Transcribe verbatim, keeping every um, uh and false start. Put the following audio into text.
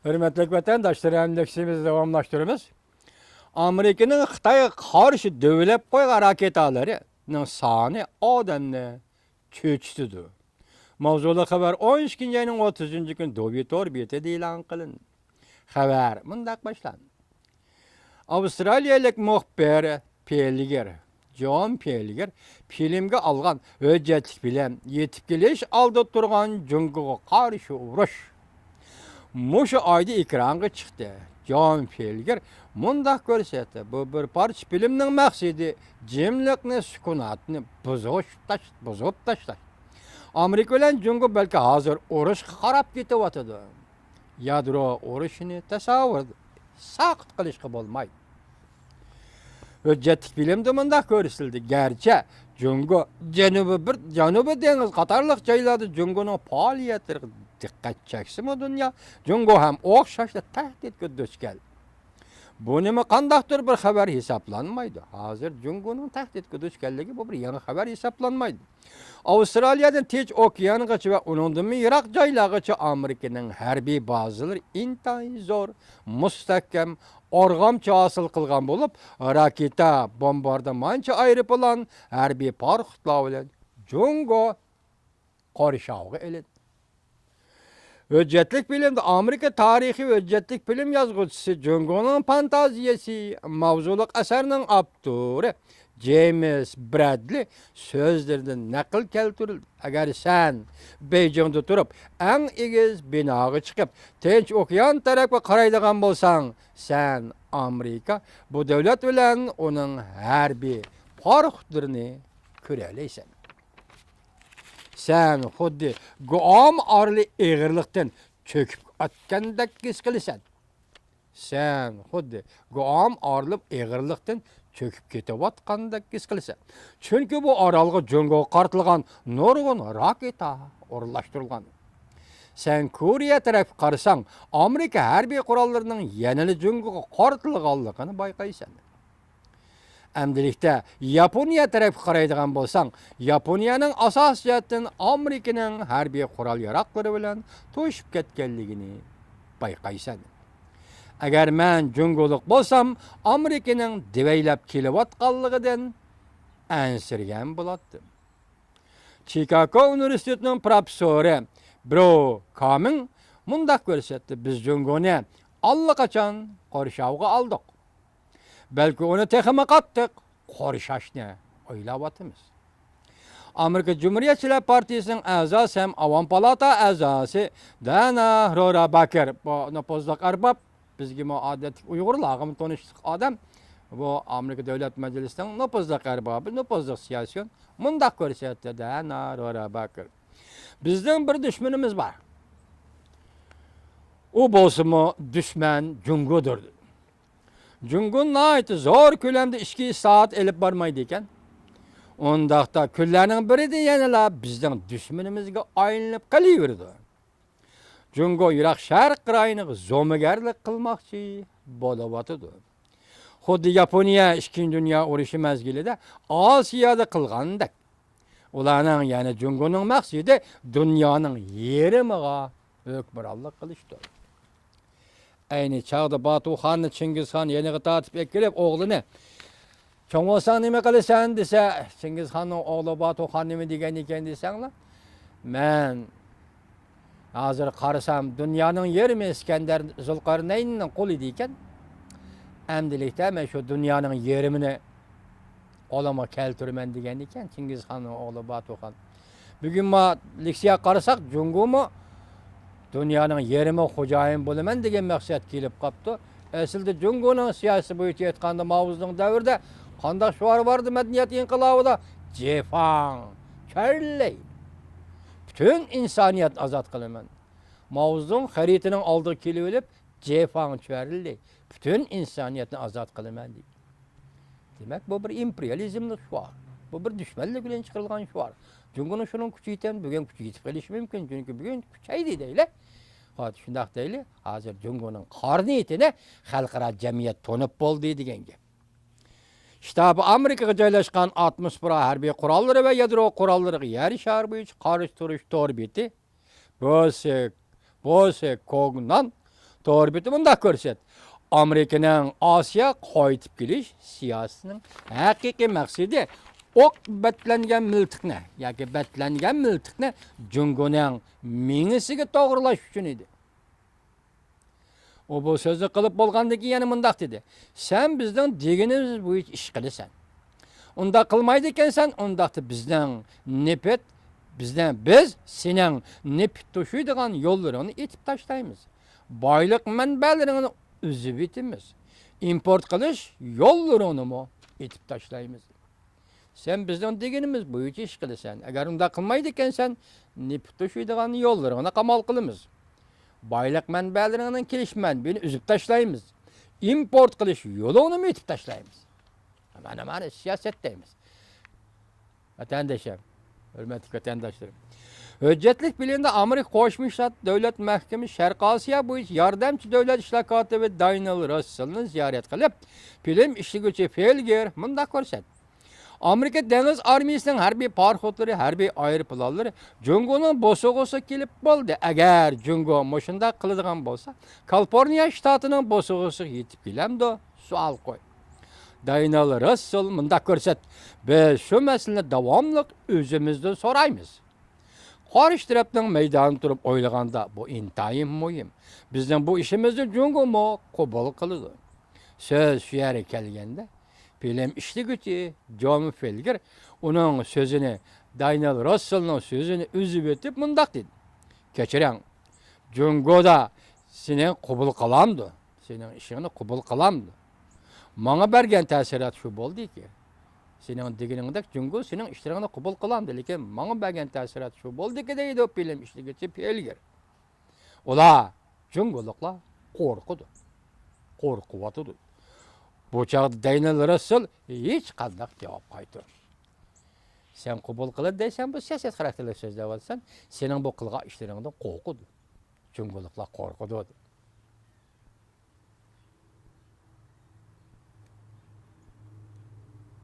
ھۆرمەتلىك ۋەتەنداشلار، ئەمدى دەرسىمىزنى داۋاملاشتۇرىمىز. ئامېرىكىنىڭ خىتايغا قارشى دۆۋىلەپ قويغان راكېتالىرىنىڭ سانى ئادەمنى چۆچۈتىدۇ. ماۋزۇلۇق خەۋەر ئون ئىككىنچى ئاينىڭ ئوتتۇزىنچى كۈنى دوۋى تور بېتىدە ئېلان قىلىندى. خەۋەر مۇنداق باشلاندى. ئاۋسترالىيەلىك مۇخبىر پېلگېر، جون پېلگېر فىلىمگە ئالغان ھۆججەتلىك بىلەن يېتىپ كېلىش ئالدىدا تۇرغان جۇڭگوغا قارشى ئۇرۇش مۇشۇ ئايدا ئېكرانغا چىقتى. جون پېلگېر مۇنداق كۆرسەتتى، بۇ بىر پارچە فىلىمنىڭ مەقسىتى جىملىقنى، سۈكۈناتنى بۇزۇش تاش-، بۇزۇپ تاشلاش. ئامېرىكا بىلەن جۇڭگو بەلكى ھازىر ئۇرۇشقا قاراپ كېتىۋاتىدۇ. يادرو ئۇرۇشىنى تەسەۋۋۇر ساقىت قىلىشقا بولمايدۇ. ھۆججەتلىك فىلىمدە مۇنداق كۆرسىتىلدى، گەرچە جۇڭگو جەنۇبىي بىر، جەنۇبىي دېڭىز قاتارلىق جايلاردا جۇڭگونىڭ پائالىيەتلىرىگە دىققەت چەكسىمۇ دۇنيا، جۇڭگو ھەم ئوخشاشلا تەھدىتكە دۇچ كەلدى. بۇنىمۇ قانداقتۇر بىر خەۋەر ھېسابلانمايدۇ. ھازىر جۇڭگونىڭ تەھدىتكە دۇچ كەلگەنلىكى بۇ بىر يېڭى خەۋەر ھېسابلانمايدۇ. ئاۋسترالىيەدىن تىنچ ئوكيانغىچە ۋە ئۇنىڭدىنمۇ يىراق جايلارغىچە ئامېرىكىنىڭ ھەربىي بازىلىرى ئىنتايىن زور، مۇستەھكەم، ئارغامچا ھاسىل قىلغان بولۇپ، راكېتا، بومباردىمانچى ئايروپىلان، ھەربىي پاراخوتلار بىلەن جۇڭگو قورشاۋغا ئېلىندى. ھۆججەتلىك فىلىمدا ئامېرىكا تارىخىي ھۆججەتلىك فىلىم يازغۇچىسى، جۇڭگونىڭ فانتازىيەسى ماۋزۇلۇق ئەسەرنىڭ ئاپتورى جېيمىس برەدلى سۆزلىرىدىن نەقىل كەلتۈرۈلدى. ئەگەر سەن بېيجىڭدا تۇرۇپ، ئەڭ ئېگىز بىناغا چىقىپ، تىنچ ئوكيان تەرەپكە قارايدىغان بولساڭ، سەن ئامېرىكا، بۇ دۆلەت بىلەن ئۇنىڭ ھەربىي پاراخوتلىرىنى كۆرەلەيسەن. سەن خۇددى گۇئام ئارىلى ئېغىرلىقتىن چۆكۈپ ئاتكاندەك ھېس قىلىسەن. سەن خۇددى گۇئام ئارىلى ئېغىرلىقتىن چۆكۈپ كېتىۋاتقاندەك ھېس قىلىسەن. چۈنكى بۇ ئارالغا جۇڭگوغا قارىتىلغان نۇرغۇن راكېتا ئورۇنلاشتۇرۇلغان. سەن كورېيە تەرەپكە قارىساڭ، ئامېرىكا ھەربىي قوراللىرىنىڭ يەنىلا جۇڭگوغا قارىتىلغانلىقىنى بايقايسەن. ئەمدىلىكتە ياپونىيە تەرەپكە قارايدىغان بولساڭ، ياپونىيەنىڭ ئاساسىي جەھەتتىن ئامېرىكىنىڭ ھەربىي قورال-ياراغلىرى بىلەن توشۇپ كەتكەنلىكىنى بايقايسەن. ئەگەر مەن جۇڭگولۇق بولسام، ئامېرىكىنىڭ دېۋەيلەپ كېلىۋاتقانلىقىدىن ئەنسىرىگەن بولاتتىم. چىكاگو ئۇنىۋېرسىتېتىنىڭ پروفېسسورى برو كامىڭ مۇنداق كۆرسەتتى، بىز جۇڭگونى ئاللىقاچان قورشاۋغا ئالدۇق. بەلكى ئۇنى تېخىمۇ قاتتىق قورشاشنى ئويلاۋاتىمىز. ئامېرىكا جۇمھۇرىيەتچىلەر پارتىيىسىنىڭ ئەزاسى ھەم ئاۋام پالاتا ئەزاسى دانا رورا باكېر، بۇ نوپۇزلۇق ئەرباب، بىزگىمۇ ئادەتتىكى ئۇيغۇرلارغىمۇ تونۇشلۇق ئادەم، بۇ ئامېرىكا دۆلەت مەجلىسىنىڭ نوپۇزلۇق ئەربابى، نوپۇزلۇق سىياسىيون مۇنداق كۆرسەتتى، دانا رورا باكېر. بىزنىڭ بىر دۈشمىنىمىز بار. ئۇ بولسىمۇ دۈشمەن جۇڭگودۇر. جۇڭگو ناھايىتى زور كۆلەمدە ئىچكى ئىسلاھات ئېلىپ بارمايدىكەن. ئۇنداقتا كۈنلەرنىڭ بىرىدە يەنىلا بىزنىڭ دۈشمىنىمىزگە ئايلىنىپ قېلىۋېرىدۇ. جۇڭگو يىراق شەرق رايونىغا زومىگەرلىك قىلماقچى بولۇۋاتىدۇ. خۇددى ياپونىيە ئىككىنچى دۇنيا ئۇرۇشى مەزگىلىدە ئاسىيادا قىلغاندەك. ئۇلارنىڭ، يەنى جۇڭگونىڭ مەقسىتى دۇنيانىڭ يېرىمىغا ھۆكۈمرانلىق قىلىشتۇر. ئەينى چاغدا باتۇخاننى چىڭگىزخان يېنىغا تارتىپ ئەكېلىپ، ئوغلىنى، «چوڭ بولساڭ نېمە قىلىسەن؟» دېسە، چىڭگىزخاننىڭ ئوغلى باتۇخان نېمە دېگەن ئىكەن دېسەڭلار، «مەن ھازىر قارىسام، دۇنيانىڭ يېرىمى ئىسكەندەر زۇلقەرنەيننىڭ قولىدا ئىكەن. ئەمدىلىكتە مەن شۇ دۇنيانىڭ يېرىمىنى قولۇمغا كەلتۈرىمەن» دېگەن ئىكەن چىڭگىزخاننىڭ ئوغلى باتۇخان. بۈگۈن ما لېكسىيەگە قارىساق، جۇڭگومۇ دۇنيانىڭ يېرىمىغا خوجايىن بولىمەن دېگەن مەقسەتكە كېلىپ قاپتۇ. ئەسلىدە جۇڭگونىڭ سىياسىتى بويىچە ئېيتقاندا، ماۋزېدۇڭ دەۋرىدە قانداق شوئار باردى مەدەنىيەت ئىنقىلابىدا؟ «جېفاڭ چۈەنلەي، پۈتۈن ئىنسانىيەتنى ئازاد قىلىمەن.» ماۋزېدۇڭ خەرىتىنىڭ ئالدىغا كېلىۋېلىپ، «جېفاڭ چۈەنلەي، پۈتۈن ئىنسانىيەتنى ئازاد قىلىمەن» دېدى. دېمەك، بۇ بىر ئىمپېرىيالىزملىق شوئار. بۇ بىر دۈشمەنلىك بىلەن چىقىرىلغان شوئار. جۇڭگونىڭ شۇنىڭ كۈچى يېتەمدۇ؟ بۈگۈن كۈچى يېتىپ قېلىشى مۇمكىن، چۈنكى بۈگۈن كۈچەيدى دەيلى. ھازىر شۇنداق دەيلى، ھازىر جۇڭگونىڭ قارا نىيىتىنى خەلقئارا جەمئىيەت تونۇپ بولدى دېگەن گەپ. شتابى ئامېرىكىغا جايلاشقان ئاتموسفېرا ھەربىي قوراللىرى ۋە يادرو قوراللىرىغا يەر شارى بويىچە قارشى تۇرۇش تور بېتى بوسېك، بوسېك كوگنان تور بېتى مۇنداق كۆرسەت. ئامېرىكىنىڭ ئاسىيا قايتىپ كېلىش سىياسىتىنىڭ ھەقىقىي مەقسىتى ئوق بەتلەنگەن مىلتىقنى ياكى بەتلەنگەن مىلتىقنى جۇڭگونىڭ مېڭىسىگە توغرىلاش ئۈچۈن ئىدى. ئۇ بۇ سۆزنى قىلىپ بولغاندىن كېيىن يەنە مۇنداق دېدى، سەن بىزنىڭ دېگىنىمىز بويىچە ئىش قىلىسەن. ئۇنداق قىلمايدىكەنسەن، ئۇنداقتا بىزنىڭ نېفىت، بىزنىڭ، بىز سېنىڭ نېفىت توشۇيدىغان يوللىرىڭنى ئېتىپ تاشلايمىز. بايلىق مەنبەلىرىڭنى ئۈزۈۋېتىمىز. ئىمپورت قىلىش يوللىرىڭنىمۇ ئېتىپ تاشلايمىز. سەن بىزنىڭ دېگىنىمىز بويىچە ئىش قىلىسەن. ئەگەر ئۇنداق قىلمايدىكەنسەن، نېفىت توشۇيدىغان يوللىرىڭنى قامال قىلىمىز. بايلىق مەنبەلىرىڭنىڭ كېلىش مەنبىنى ئۈزۈپ تاشلايمىز. ئىمپورت قىلىش يولۇڭنىمۇ ئېتىپ تاشلايمىز. مانا، مانا سىياسەت دەيمىز. ۋەتەندىشىم، ھۆرمەتلىك ۋەتەنداشلىرىم. ھۆججەتلىك بىلىمدە ئامېرىكا قوشما شتات دۆلەت مەھكىمىسى شەرقىي ئاسىيا بويىچە ياردەمچى دۆلەت ئىشلار كاتىپى دانىيېل راسسېلنى زىيارەت قىلىپ، فىلىم ئىشلىگۈچى فېلگېر مۇنداق كۆرسەتتى. ئامېرىكا دېڭىز ئارمىيىسىنىڭ ھەربىي پاراخوتلىرى، ھەربىي ئايروپىلانلىرى جۇڭگونىڭ بوسۇغىسىغا كېلىپ بولدى. ئەگەر جۇڭگو مۇشۇنداق قىلىدىغان بولسا، كالىفورنىيە شتاتىنىڭ بوسۇغىسىغا يېتىپ كېلەمدۇ؟ سوئال قوي. دانىيېل راسسېل مۇنداق كۆرسەتتى، بىز شۇ مەسىلىنى داۋاملىق ئۆزىمىزدىن سورايمىز. قارشى تەرەپنىڭ مەيدانىدا تۇرۇپ ئويلىغاندا، بۇ ئىنتايىن مۇھىم. بىزنىڭ بۇ ئىشىمىزنى جۇڭگومۇ قوبۇل قىلىدۇ. سۆز شۇ يەرگە كەلگەندە، فىلىم ئىشلىگۈچى جون فېلگېر ئۇنىڭ سۆزىنى، دانىيېل راسسېلنىڭ سۆزىنى ئۈزۈۋېتىپ مۇنداق دېدى، كەچۈرۈڭ، جۇڭگودا سېنى قوبۇل قىلامدۇ؟ سېنىڭ ئىشىڭنى قوبۇل قىلامدۇ؟ ماڭا بەرگەن تەسىرات شۇ بولدىكى، سېنىڭ دېگىنىڭدەك جۇڭگو سېنىڭ ئىشلىرىڭنى قوبۇل قىلامدۇ، لېكىن ماڭا بەرگەن تەسىرات شۇ بولدىكى دەيدۇ فىلىم ئىشلىگۈچى فېلگېر. ئۇلار، جۇڭگولۇقلار قورقىدۇ. قورقۇۋاتىدۇ. بۇ چاغدا دانىيېل راسسېل ھېچقانداق جاۋاب قايتۇرمىدى. سەن قوبۇل قىلىدۇ دەيسەن، بۇ سىياسەت خاراكتېرلىك سۆزلەۋاتىسەن. سېنىڭ بۇ قىلغان ئىشلىرىڭدىن قورقىدۇ. جۇڭگولۇقلار قورقىدۇ.